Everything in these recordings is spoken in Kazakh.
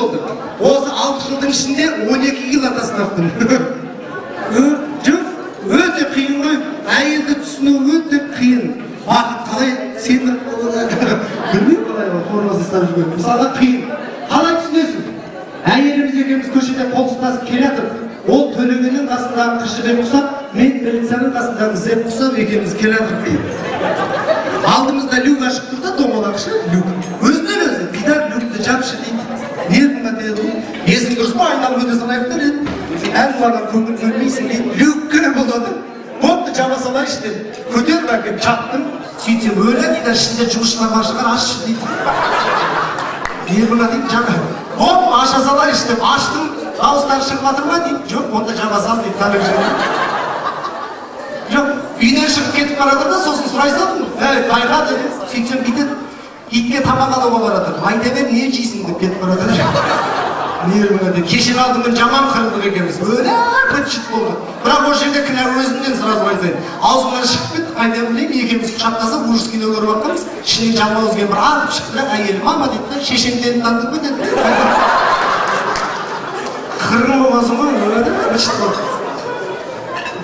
болды. Осы 6 жылдың ішінде 12 кило тастаппын. Жоқ, өте қиын ғой. Әйелді түсіну өте қиын. Бақыт қалай сені білмеймін, қалай формасын ұстап жүрген. Мысалға қиын. Қалай түсінесің? Әйеліміз екеуміз көшеде қол ұстасып келе жатыр. Ол Төлегеннің қасындағы Қыз құсап, мен милицияның қасындағы Зеп құсап екеуміз келе жатырмыз дейді. Алдымызда люк ашық тұр да, домалақ ше, люк. Өзінен өзі, Дидар люкті жапшы дейді. Нервіңе тиеді ғой. Есің дұрыс па, айналып өте салайық та деді. Әр маған көңіл бөлмейсің дейді. Люкке болады. Бопты, жаба салайыншы деді. Көтеріп әкеліп жаптым. Сөйтсем өлі дейді, ішінде жұмысшылар бар шығар, ашшы дейді. Нервіңе тиді, жаба. Оп, аша салайыншы деп аштым. Дауыстары шығып жатыр ма дейді. Жоқ, онда жаба сал дейді. Жоқ, үйден шығып кетіп бара жатыр да, сосын сұрай салдым. Әй, байқа дедім. Сөйтсем бүйтеді, итке тамақ алуға бара жатыр. Айта бер, не жейсің деп кетіп бара жатыр. Нервіңе деп. Кешен алдымен жаман қырылдық екенбіз. Өлі быт-шыт болды. Бірақ ол жерде кінә өзімнен, сразу айтайын. Аузымнан шығып кетті, қайдан білейін, екеуміз құшақтасып ужас кино көріп жатқанбыз. Ішінен жалмауыз кемпір атып шықты да, әйелі мама дейді да, шешеңден таныдың ба деді. Қырғын болғансың ғой, өлі быт-шыт болды.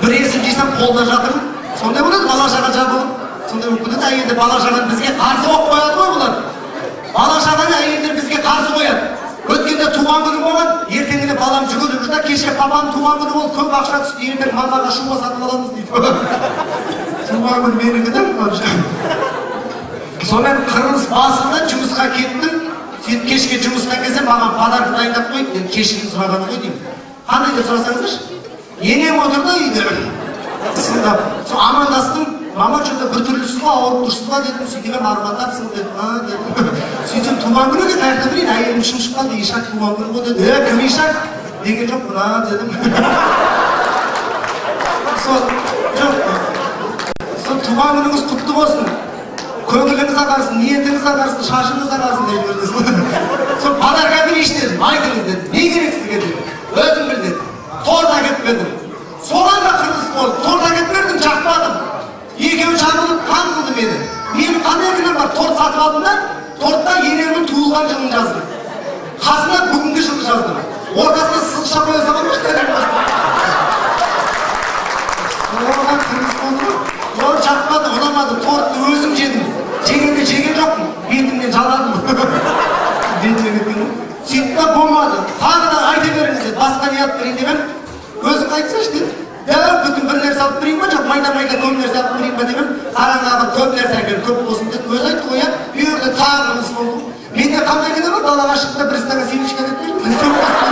Бір есім жисам қолда жатырмын. Сондай болады, бала шаға жабылып. Сондай болып кетеді, әйелдер бала шағаны бізге қарсы қойып қояды ғой бұлар. Бала шағаны әйелдер бізге қарсы қояды. Өткенде туған күні болған, ертеңіне балам жүгіріп жүр да, кеше папаның туған күні болды, көп ақша түсті, ертең мамаға шуба сатып аламыз дейді. Туған күні менікі да. Сонымен қырылыс басында жұмысқа кеттім. Сөйтіп кешке жұмысқа келсем, маған подарок дайындап қойды. Енді кешірім сұрағаны ғой деймін. Қандай деп сұрасаңыздаршы. Енем отыр да үйде. Сындап. Сол амандастым. Мама, что-то біртүрлісіз ба, ауырып тұрсыз ба дедім. Сөйтіп армандапсың дедім. А, дедім. Сөйтсем туған күні екен, қаяқта білейін, әйелім ішім шығып қалды, ишак туған күні ғой деді. Е, кім ишак? Деген жоқпын, а, дедім. Сол, жоқ, сол туған күніңіз құтты болсын. Көңіліңіз ағарсын, ниетіңіз ағарсын, шашыңыз ағарсын деп жүрдіңіз. Сол подарок әкелейінші дедім, айтыңыз дедім. Не керек сізге дедім. Өзім біл дедім. Торт әкеліп бердім. Соған да қырылыс болды. Торт әкеліп бердім, жақпадым. Екеуі жабылып қан қылды мені. Менің қандай кінәм бар? Торт сатып алдым да, тортта енемнің туылған жылын жаздым. Қасына бүгінгі жылды жаздым. Ортасына сызықша қоя саламын. Соған қырылыс болды ғой. Торт жақпады, ұнамады. Тортты өзім жедім. Жегенде жеген жоқпын. Бетімнен жаладым. Бетіме кеткен ғой. Сөйтті да болмады. Тағы да айта беріңіз деді. Басқа не алып берейін деп едім. Өзің айтсайшы деді. Дәу бүтін бір нәрсе алып берейін ба, жоқ майда-майда көп нәрсе алып берейін ба деп едім. Қараңғы көп нәрсе әкел, көп болсын деді. Өзі айтты ғой, иә. Бұл жерде тағы қырылыс болды. Менде қандай кінә бар? Далаға шықты да бір стакан семечка әкеліп бердім. Көп болсын.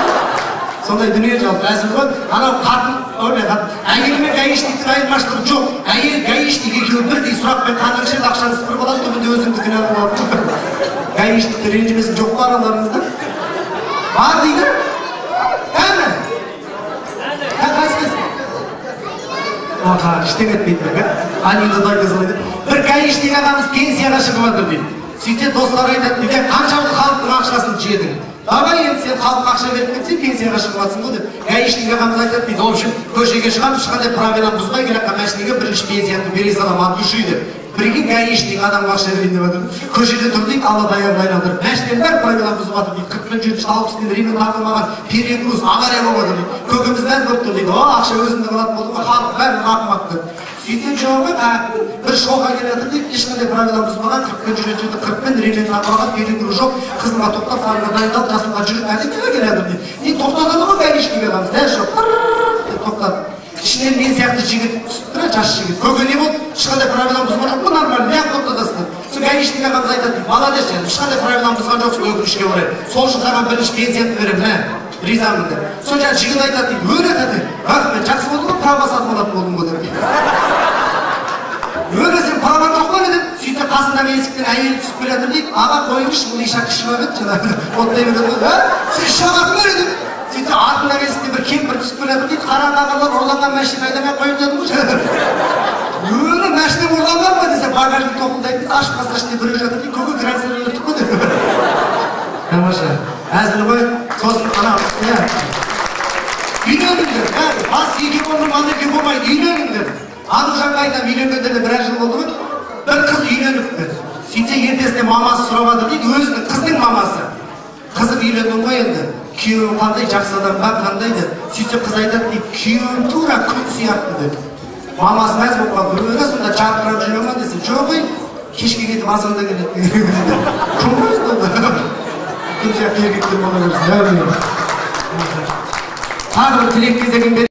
Сондай дүние жалпы әзіл ғой. Анау қатын, ой, қатын, әйел мен гаишниктің айырмашылығы жоқ. Әйел, гаишник екеуі бірдей сұрақпен қанын ішеді, ақшаны сыпырып алады, түбінде өзіңді кінәлі болады. Гаишниктер ренжімесін, жоқ па араларыңызда? Бар дейді. Кәні? Қайсысы? Аха, ештеңе етпейді, анекдот айта салайын. Бір гаишник ағамыз пенсияға шығып жатыр дейді. Сөйтсе достары айтады дейді, қанша халықтың ақшасын жедің? Давай енді сен халыққа ақша беріп кетсең, пенсияға шығып жатсың ғой деп. Гаишник ағамыз айтады дейді, в общем, көшеге шығамын, ешқандай правиланы бұзбай келе жатқан машинеге бірінші пенсиямды бере саламын, от души деп. Прикинь, гаишник адамға ақша берейін деп жатыр. Көшеде тұр дейді, алла таяғын айналдырып. Машинаның бәрі правиланы бұзып жатыр дейді. 40-пен 70, 60-пен ремень тағылмаған, перегруз, авария болып жатыр дейді. Көкеміз мәз болып тұр дейді. О, ақша өзімде қалатын болды ғой, халық бәрі ақымақ деп. Сөйтсем жоқ, бір шоқа келе жатыр дейді, ешқандай правиланы бұзбаған, 40-пен жүретін жерде 40-пен ремень тағылмаған, перегруз жоқ, қызылға тоқтап, сарыға дайындалып, жасылға жүріп, әдемі келе жатыр дейді. Енді тоқтатады ғой гаишник ағамыз, дәл жоқ, деп тоқтады. Ішінен мен сияқты жігіт түсіп тұр, жас жігіт. Көке не болды? Ешқандай правиланы бұзған жоқ қой, нормально, неғып тоқтатасың? Сол гаишник ағамыз айтады, молодец, ешқандай правиланы бұзған жоқсың, өкінішке орай. Сол үшін саған бірінші пенсиямды беремін, мә, ризамын деп. Сол жаңа жігіт айтады дейді, өлі тәте, рахмет, жақсы болды ғой, права сатып алатын болдым ғой деп. Өлі сен праваң жоқ па деп, сөйтсе қасындағы есіктен әйелі түсіп келе жатыр дейді, аға қойыңызшы, бұл ишак ішіп алып еді, жаңағы оттай береді ғой, сен ішіп аласың ба деп. Сөйтсе артындағы есіктен бір кемпір түсіп келе жатыр дейді, қараңғы ағалар ұрланған машина айдамай қойып дедім ғой. Өлі машина ұрланған ба десе, багажник тоқылдайды, ашып қалса ішінде біреу жатыр дейді, көке границадан өттік қой деп. Тамаша, әзіл ғой. Сосын ана, иә, үйленіңдер, бас екі болмай, мал екі болмайды, үйленіңдер. Аружанға айтамын, үйленгендеріне біраз жыл болды ғой. Бір қыз үйленіпті. Сөйтсе ертесіне мамасы сұрап жатыр дейді, өзінің қыздың мамасы. Қызым үйлендің ғой енді, күйеуің қандай, жақсы адам ба, қандай деп. Сөйтсе қыз айтады дейді, күйеуім тура күн сияқты деп. Мамасы мәз болып қалды, өлі сонда жарқырап жүре ма десе, жоқ ей, кешке кетіп азанда келеді. Күн ғой енді, күн сияқты еркектер бола берсін. Тағы бір тілек кезегін.